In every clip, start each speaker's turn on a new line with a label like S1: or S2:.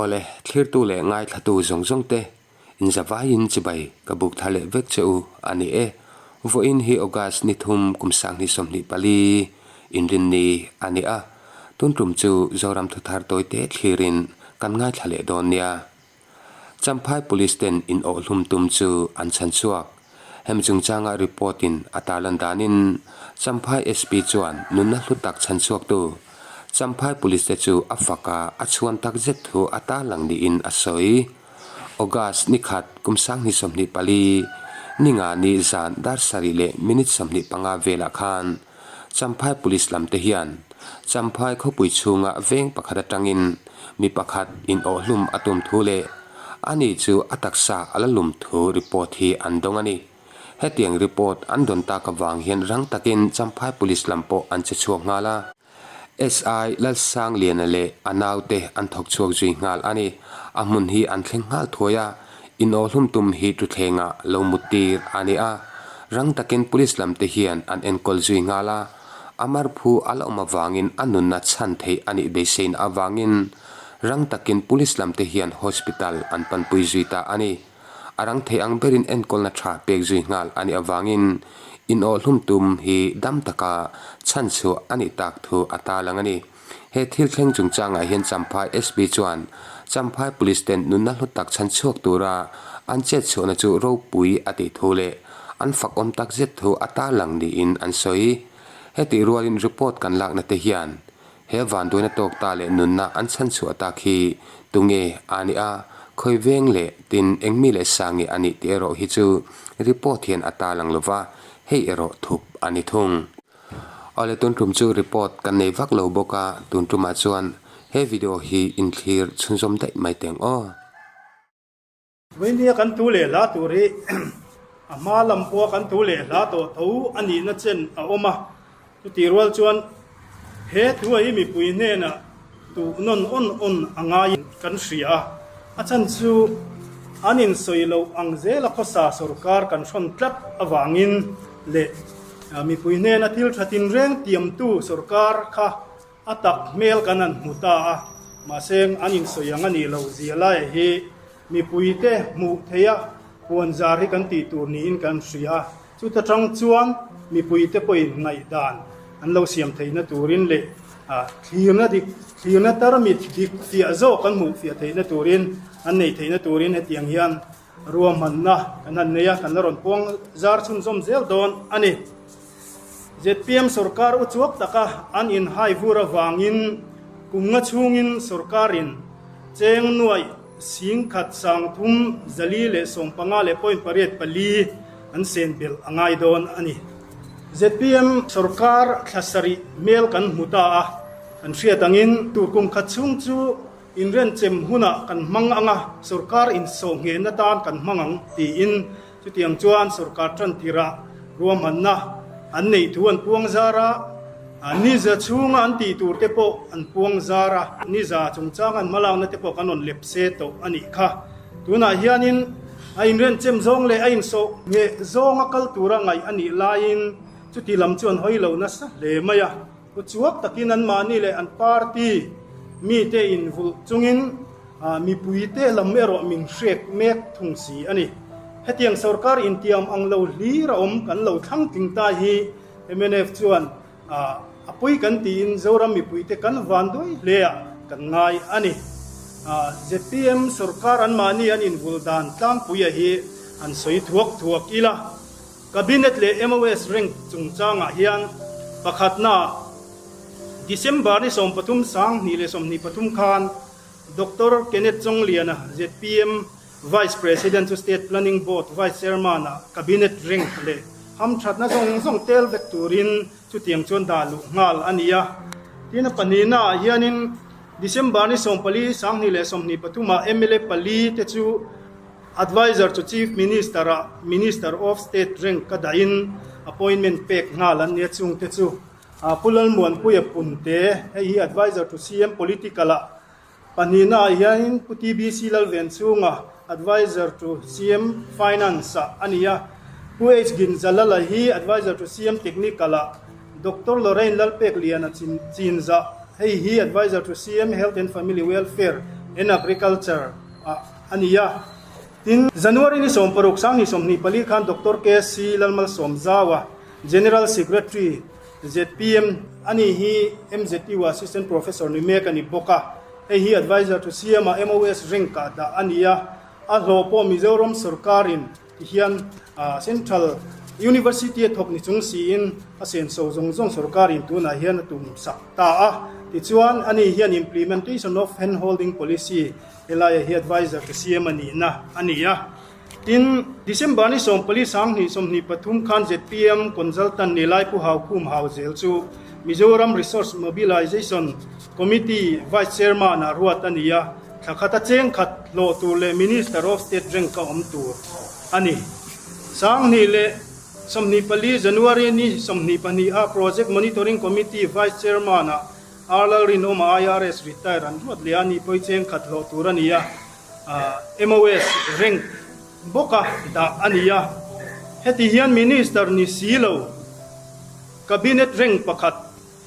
S1: Awle, thlirtu leh ngaithlatu zawng zawng te, inzavaiin chibai ka buk thar leh vek che u a ni e. Vawiin hi August ni thum kum 2024 inrinni a ni a, tun tum chu Zoram thuthar tawite thlirin kan ngaithla leh dawn nia. Champhai Police ten in awhhlum tum chu an chhan chhuak. Hemi chungchanga report in a tarlan danin Champhai SP chuan nunna hlu tak chhan chhuaktu Champhai Police te chu a fak a, a chhuan tak zet thu a tarlang niin a sawi. August ni khat kum 2024 ni nga ni zan dar sarih leh minute 25 velah khan Champhai Police lam te hian Champhai khawpui chhunga veng pakhat atangin mi pakhat in awhhlum a tum thu leh ani chu a taksa a la lum thu report hi an dawng a ni. Hetiang report an dawn tak avang hian rang takin Champhai Police lam pawh an che chhuak nghal a. SI Lalsangliana leh a naute an thawk chhuak zui nghal a ni. A hmun hi an thleng nghal thuai a, inawhhlum tum hi thutthlengah lo mut tir a ni a. Rang takin police lam te hian an enkawl zui nghal a, a marphu a la awm avangin a nunna chhan theih a nih beiseina avangin rang takin police lam te hian hospital an panpui zui ta a ni. A rang thei ang berin enkawlna tha pek zui nghal a nih avangin inawhhlum tum hi dam taka chhan chhuah a nih tak thu a tarlang a ni. He thil thleng chungchangah hian Champhai SP chuan Champhai Police ten nunna hlu tak chhan chhuak tura an chet chhuahna chu ropui a tih thu leh an fakawm tak zet thu a tarlang niin an sawi. Hetih rualin report kan lakna te hian He vanduaina tawk ta leh nunna an chhan chhuah tak hi tunge a nih a, khawi veng leh tin engmi leh sa nge a nih tih erawh hi chu report hian a tarlang lo va, hei erawh thup a ni thung. Awle tun tum chu report kan nei vak lo bawk a, tun tumah chuan he video hi inthlir chhunzawm daih mai teng aw.
S2: Vawinia kan tu leh hla tur hi a hma lam pawha kan tu leh hla tawh tho a nihna chen a awm a, chutih rual chuan he thu hi mipui hnenah tuh nawn awn awn a ngai kan hria a, a chhan chu an insawi loh ang zela khawsa sorkar kan hrawn tlat avangin leh mipui hnena thil tha tinreng tiamtu sorkar kha A tak hmel kan han hmu ta a, mahse an insawi ang a nih loh zia lai hi mipuite hmuh theih a puan zar hi kan tih tur niin kan hria a, chuta tang chuan mipuite pawhin ngaihdan an lo siam theihna turin leh thlirna dik, thlirna tarmit dik fiah zawk an hmuh fiah theihna turin, an neih theihna turin hetiang hian Ruahmanna kan han nei a, kan la rawn puang zar chhunzawm zel dawn a ni. Zpm sorkar uchuak taka an inhai vur avangin kum nga chhungin sorkarin cheng nuaih 10,000 345 leh point pariat pali an sen belh a ngai dawn a ni. Zpm sorkar thla sarih hmel kan hmu ta a, kan hriat angin tur kum khat chhung chu Inrenchem hunah kan hmang ang a, sorkar insawhnghehna tan kan hmang ang, tiin chutiang chuan sorkar tantirah ruahmanna an neih thu an puang zar a, niza chhunga an tih tur te pawh an puang zar a, niza chungchang an hmalakna te pawh kan rawn lep se tawh a nih kha. Tunah hianin a inrenchem zawng leh a insawhngheh zawnga kal tura ngaih a nih laiin chuti lam chu an hawi lo nasa hle mai a. Uchuak takin anmahni leh an party mite invulh chungin mipuite lam erawh min hrek mek thung si a ni. Hetiang sorkar intiam ang lo hlir a awm kan lo thlang tling ta hi mnf chuan a pawi kan tiin Zoram mipuite kan van duai hle ah kan ngai a ni. Zpm sorkar anmahni an invulh dan tlangpuia hi an sawi thuak thuak ila. Cabinet leh MOS rank chungchangah hian pakhatnaah December ni 13 2023 khan Doctor Kenneth Chawngliana, zpm Vice President chu State Planning Board Vice Chairman-ah Cabinet rank leh hamthatna zawng zawng tel vek turin chutiang chuan dah luh nghal a ni a. Tin, a pahnihnaah hianin December ni 14 2023-ah mla pali te chu Adviser chu Chief Minister ah Minister of State rank ka dahin appointment pek nghal an nia chungte chu Pu Lalmuanpuia Punte, hei hi Adviser to CM Political ah pahnihna ah hianin Pu TBC Lalvenchhunga Adviser to CM Finance ah a ni a, Pu H Ginzalala hi Adviser to CM Technical ah, Doctor Lorraine Lalpekliana Chinzah, hei hi Adviser to CM Health and Family Welfare, And Agriculture ah a ni a. Tin, January ni 16 2024 khan Doctor KC Lalmalsawmzaua, General Secretary, zpm, a ni hi MZU Assistant Professor ni mek a ni bawk a. Hei hi Adviser to CM ah MOS rank ah dah a ni a. A hlawh pawh Mizoram sawrkarin Ti hian Central University a thawk ni chung siin a senso zawng zawng sorkarin tunah hian a tum sak ta a. Tichuan, ani hian Implementation of Hand Holding Policy helaiah hi advisor te siam a nihna a ni a. Tin, December ni 14 2023 khan zpm Consultant ni lai Pu Haukhum Hauzel chu Mizoram Resource Mobilization Committee Vice Chairman ah ruat a ni a. Thla khat a cheng khat hlawh tur leh Minister of State rank a awm tur a ni. 2024 January ni 22 ah Project Monitoring Committee Vice Chairman ah R Lalrinawma IRS retire an ruat leh a ni pawh i cheng khat hlawh tur a ni a, MOS rank bawka dah a ni a. Heti hian Minister ni si lo Cabinet rank pakhat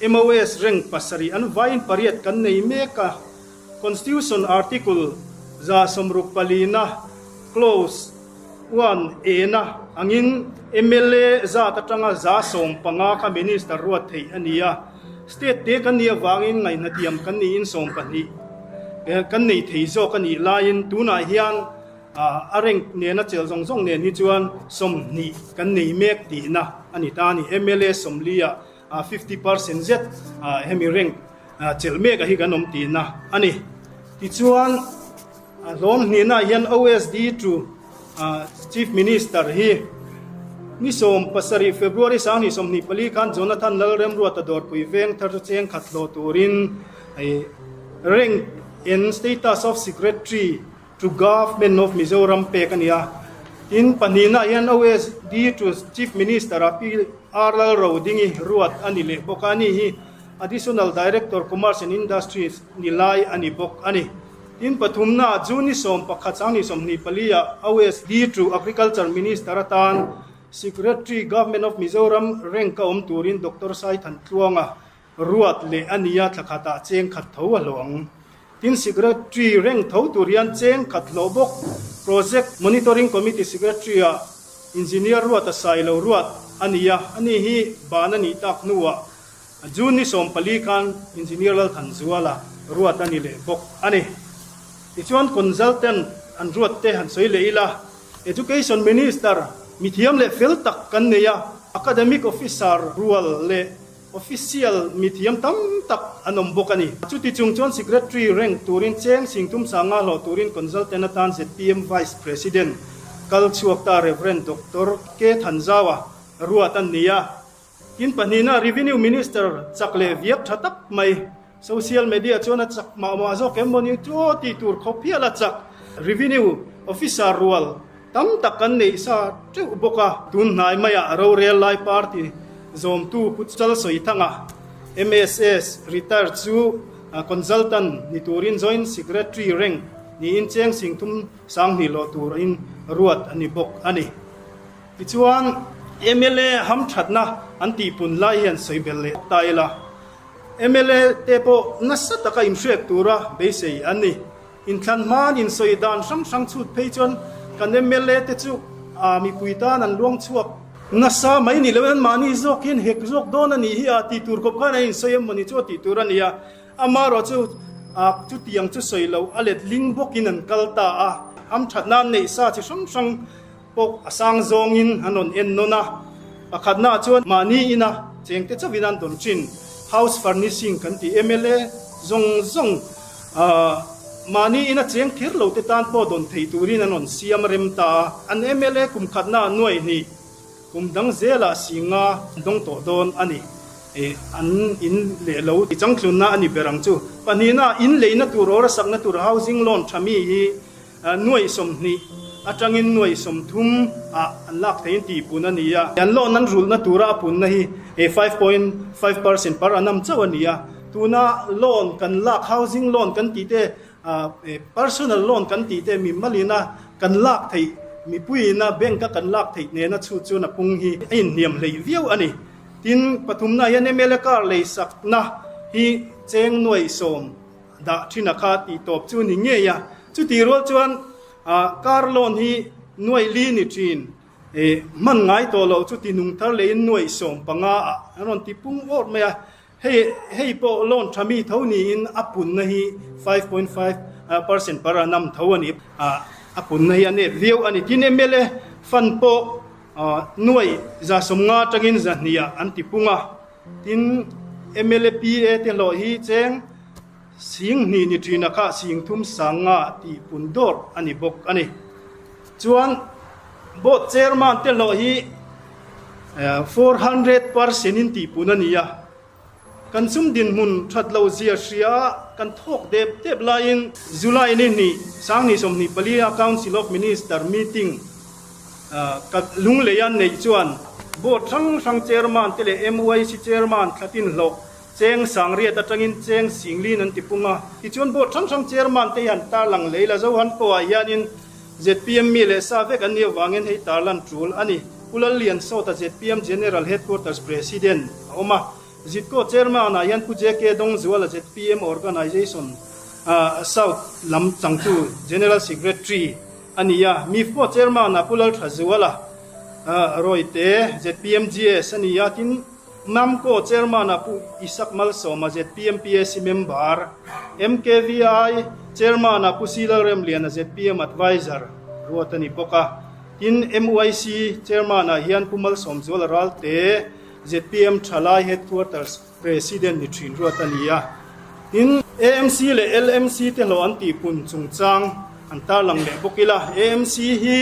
S2: MOS rank pasarih an vaiin pariat kan nei mek a. Constitution Article 64 na Clause one A na angin mla zat atanga 15% kha Minister ruat theih a ni a. State te kan nih avangin ngaihnatiam kan niin 12 kan nei thei zawk a nih laiin tunah hian a rank nena chel zawng zawng nen hi chuan 20 kan nei mek tihna a ni ta a ni. Mla 40 ah 50% zet hemi rank chelh mek a hi kan awm tihna a ni. Tichuan hlawm hnihna hian OSD to Chief Minister hi ni 17 February 2024 khan Jonathan Lalremruata dawrpui veng thar chu cheng khat hlawh turin rank and status of Secretary to Government of Mizoram pek a ni a. Tin, pahnihna hian OSD to Chief Minister ah Pi R Lalrodingi ruat a ni leh bawk a, ani hi Additional Director Commerce and Industries ni lai a ni bawk a ni. Tin, pathumna ah June ni 11 2024 ah OSD to Agriculture Minister atan Secretary Government of Mizoram rank a awm turin Doctor Saithan Tluanga Ruat leh a nia thla khatah cheng khat tho a hlawh ang. Tin Secretary reng tho tur hian cheng khat hlawh bawk. Project Monitoring Committee Secretary ah Engineer Ruat a sai lo ruat a ni a, ani hi ban a nih tak hnuah June ni 14 khan Engineer Lalthanzuala ruat a ni leh bawk a ni. Tichuan Consultant an ruat te han sawi leh ila, Education Minister mithiam leh fel tak kan nei a, Academic Officer rual leh Official mithiam tam tak an awm bawk a ni. Chuti chung chuan Secretary rank turin cheng singtum sanga hlawh turin Consultant atan zpm Vice President kal chhuak ta Rev. Doctor K. Thanzaua ruat an ni a. Tin pahnihna Revenue Minister chak leh viak tha tak mai Social media chuan a chak mah mah zawk em maw ni chu aw tih tur khawp hial a chak. Revenue Officer rual tam tak kan neih sa teuh bawk a. Tun hnai maiah rorel lai party zawmtu Pu Chalsawithanga, MSS, retired chu consultant ni turin Joint Secretary rank niin cheng singthum 2000 hlawh turin ruat a ni bawk a ni. Tichuan mla hamthatna an tihpun lai hian sawi belh leh ta ila. Mla te pawh nasa taka inhriat tura beisei an ni. Inthlan hmain insawi dan hrang hrang chhut phei chuan kan mla te chu a mipui tan an luang chhuak nasa mai ni loin mahni zawkin hek zawk dawn a nih hi a tih tur khawp khan a insawi em mawni chu a tih tur a ni a. Amaherawh chu chutiang chu sawi loh a let ling bawkin an kal ta a. Hamthatna an neih sa chi hrang hrang pawh a sang zawngin an rawn en nawn a, pakhatnaah chuan mahni ina chengte chauhin an dawn thin, house furnishing kan tih mla zawng zawng mahni ina cheng kher lo te tan pawh dawn thei turin an rawn siam rem ta a, an mla kum khatnaah nuai hnih kum dang zelah singa dawng tawh dawn a ni. An in leh lo ti changtlunna a ni ber ang chu. Pahnihnaah in leina tur or a sakna tur housing loan tha mi hi Nuaih 20 atangin nuaih 30 ah an lak theiin tih pun a ni a. An loan an rulhna tura a punna hi 5.5% per annum chauh a ni a. Tuna loan kan lak, housing loan kan tih te, personal loan kan tih te mi malina kan lak theih, mipuiina bank a kan lak theih nena chhut chuan a pung hi a inhniam hleih viau a ni. Tin, pathumna hian mla car leisakna hi cheng nuaih sawm. dah thin a kha tih tawp chu ni ngei a. Chutih rual chuan car loan hi nuaih li ni thin. Hman ngai tawh loh chu ti nung thar leiin nuaih 15 ah an rawn ti pung awrh mai a. Hei hei pawh loan tha mi tho niin a punna hi 5.5 percent per annum tho a ni. A punna hi a nep viau a ni. Tin, mla fund pawh nuaih 150 atangin 200 ah an ti pung a. Tin, mla PA te hlawh hi cheng 2000 ni thin a kha 30 sanga tih pun dawr a ni bawk a ni. Chuan Board Chairman te hlawh hi 400 percent in tih pun a ni a. Kan sum dinhmun that lo zia hria a kan thawk dep dep laiin July ni hnih Sanghnih 24 a Council of Minister meeting ka lunglei a neih chuan Board hrang hrang Chairman te leh MYC Chairman thlatin hlawh Cheng 8000 atangin cheng 40,000 an ti pung a. Tichuan Board hrang hrang Chairman te hi han tarlang lei la. Zohan pawhah hianin zpm mi leh sa vek an nih avangin hei tarlan tul a ni. Pu Lallian Sawta zpm General Headquarters President a awm a. Zitkaw Chairman ah hian Pu JK Dawngzuala zpm Organisation South lam changtu General Secretary a ni a. Mifco Chairman ah Pu Lalthazuala Rawite zpm GS a ni a. Tin, Namco Chairman-a Pu Isak Malsawma zpm PAC Member, MKVI Chairman-a Pu C Lalremliana zpm Adviser ruat a ni bawk a. Tin, MYC Chairman-ah hian Pu Malsawmzuala Ralte zpm Thalai Headquarters President ni thin ruat a ni a. Tin, AMC leh LMC te hlawh an tihpun chungchang an tarlang leh bawk ila. AMC hi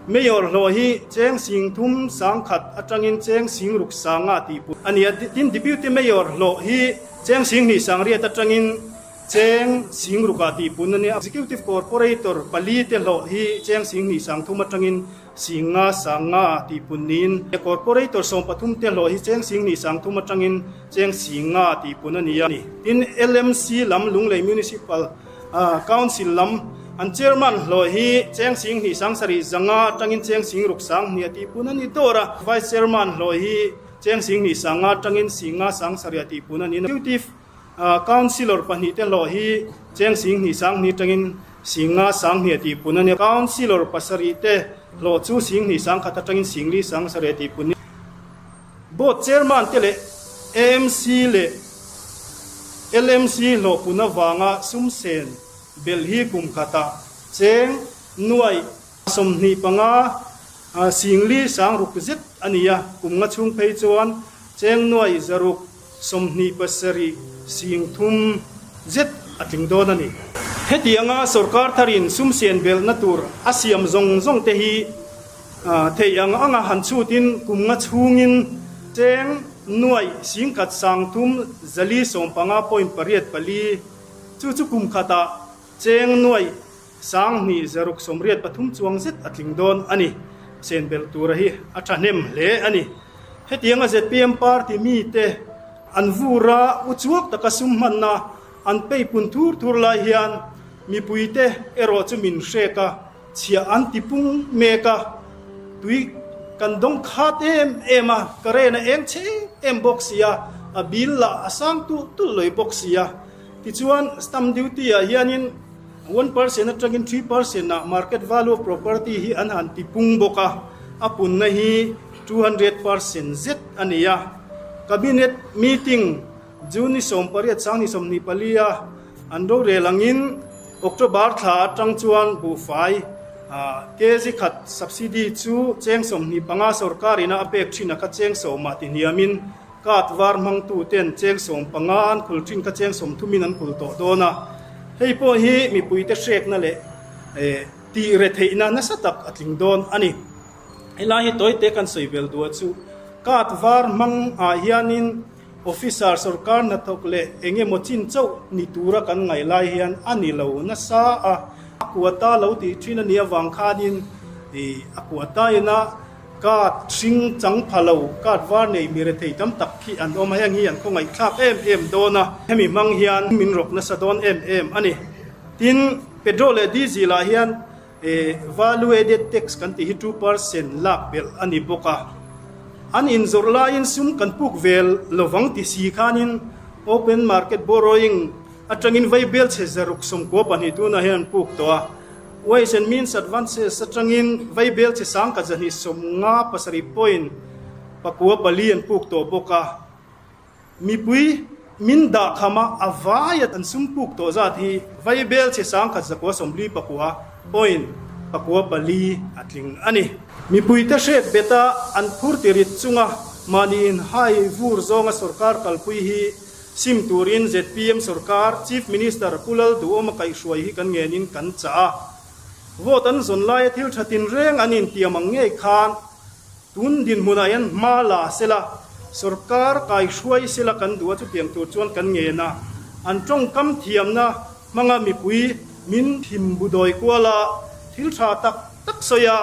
S2: Mayor hlawh hi cheng 30 100 atangin cheng 60 sanga tih put a ni a. Tin, Deputy Mayor hlawh hi cheng 2 800 atangin cheng 60 ah tih pun a ni a. Executive Corporator pali te hlawh hi cheng 2 300 atangin 5 sanga ah tih pun niin, Corporator 13 te hlawh hi cheng 2 300 atangin cheng 5 ah tih pun a ni a. Tin, LMC lam Lunglei Municipal Council lam an Chairman hlawh hi cheng 2 7 zanga atangin cheng 6 sang hnih a tih pun a ni dawr a. Vice Chairman hlawh hi cheng 2 sanga atangin 5 sang sarih a tih pun a ni. Executive Councillor pahnih te hlawh hi cheng 2 sang hnih atangin 5 sang hnih a tih pun a ni. Councillor pasarih te hlawh chu 2 sang khat atangin 4 sang sarih a tih pun a ni. Board Chairman te leh AMC leh LMC hlawhpun avanga sum sen belh hi kum khatah cheng nuaih 25 singli sang ruk zet a ni a, kum nga chhung phei chuan cheng nuaih 627 sing thum zet a tling dawn a ni. Hetianga sorkar tharin sum sen belhna tur a siam zawng zawng te hi Theih ang anga han chhutin kum nga chhungin cheng nuaih 10 sang thum zali 15 point pariat pali, chu chu kum khatah cheng nuaih 2 683 chuang zet a tling dawn a ni. Sen belh tura hi a thahnem hle a ni. Hetianga zpm party mite an vur a, uchuak taka sum hmanna an peipun thur thur lai hian mipuite erawh chu min hrek a, Chhiah an ti pung mek a, tui kan dawng khat em em a, current a eng chhe em em bawk si a, a bill lah a sang tulh tulh loi bawk si a. Tichuan stamp duty ah hianin 1% atangin 3% ah market value of property hi an han ti pung bawk a, a punna hi 200% zet a ni a. Cabinet meeting June ni 18 sang ni 24 a an rorel angin, October thla atang chuan buhfai kg khat subsidy chu cheng 25 sorkar ina a pek thin a kha cheng sawmah ti hniamin card var hmangtu ten cheng 15 an khul thin kha cheng 30 in an khul tawh dawn a. Hei pawh hi mipuite hrekna leh tih retheihna nasa tak a tling dawn a ni. Helai hi tawite kan sawi vel duah chu card var hmang ah hianin Officer sorkar hnathawk leh eng emaw chin chauh ni tura kan ngaih lai hian a ni lo nasa a, a quota lo tih thin a nih avang khanin ih a quota ina card hring chang pha lo, card var nei mi rethei tam tak khi an awm a, heng hi an khawngaihthlak em em dawn a, hemi hmang hian min rawk nasa dawn em em a ni. Tin, petrol leh diesel ah hian Value added tax kan tih hi 2% lak belh a ni bawk a. An inzawrh laiin sum kan puk vel lovang ti si khanin open market borrowing atangin vaibelchhe 692 tunah hian an puk tawh a. Ways and Means Advances atangin vaibelchhe 1257 point pakua pali an puk tawh bawk a. Mipui min dah kham a, a vaia an sum puk tawh zat hi vaibelchhe 1949 point pakua pali a tling a ni. Mipuite hrek bet a, an phur ti rit chunga mahni inhai vur zawnga sorkar kalpui hi sim turin zpm sorkar Chief Minister Pu Lalduhawma kaihhruai hi kan ngenin kan chah a. Vote an zawn laia thil tha tinreng an intiam ang ngei khan Tun dinhmunah hian hma la sela, sorkar kaihruai sela kan duh a, chutiang tur chuan kan ngen a. An tawngkam thiamna hmanga mipui min thim bu dawi kual a, thil tha tak tak sawi a,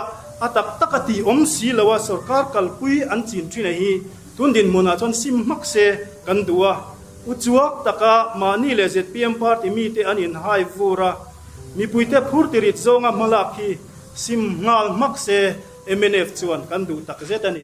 S2: a tak tak a tih awm si lo a, sorkar kalpui an chin thin a hi tun dinhmunah chuan sim hmak se kan duh a. Uchuak taka mahni leh zpm party mite an inhai vur a, mipuite phur tirit zawnga hmalak hi sim nghal hmak se. Mnf chuan kan duh tak zet a ni.